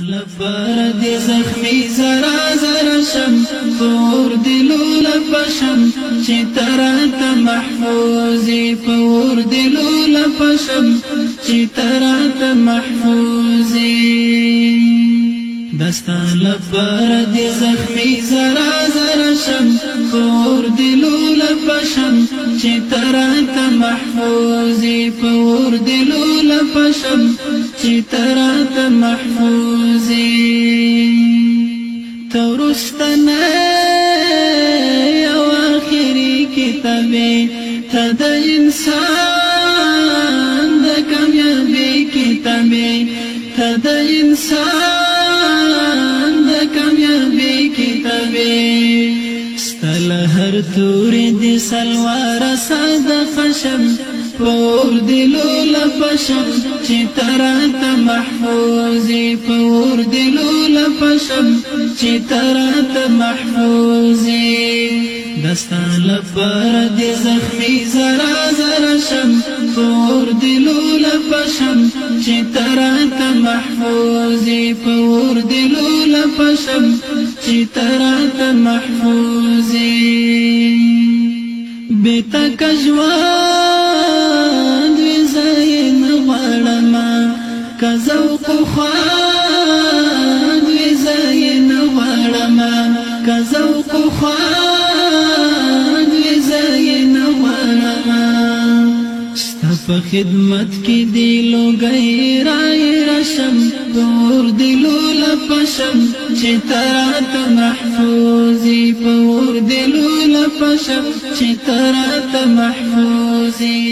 لپاره دې زخمی زرا زرا شم، پور دې لوله پشم چې تراته محفوظي، پور دې لوله پشم چې تراته محفوظي. دستا لپاره دې زخمی زرا زرا شم، پور دې لوله پشم چې تراته محفوظي، پور دې لوله پشم چې تراته محفوظي. تورستنه یو اخري کتابه، ته د انسان د کامیابی کتابه، ته د انسان د کامیابی کتابه. ستل هر تورې دې سلوار ساده خشم، پور دی لوله پشم چې تراته محفوظي، پور دی لوله پشم چې تراته محفوظي. دستا لپاره دې زخمی زرا زرا شم، پور دی لوله پشم چې تراته محفوظي، پور دی لوله پشم چې تراته محفوظي. بیتا کژوان وی زین غواړم، که ذوق خوان وی زین غواړم، که ذوق خوان وی زین غواړم. ستا په خدمت کې دی لوګي رای رشم، پور دی لوله پشم چې تراته محفوظي، پور دی لوله پشم چې تراته محفوظي.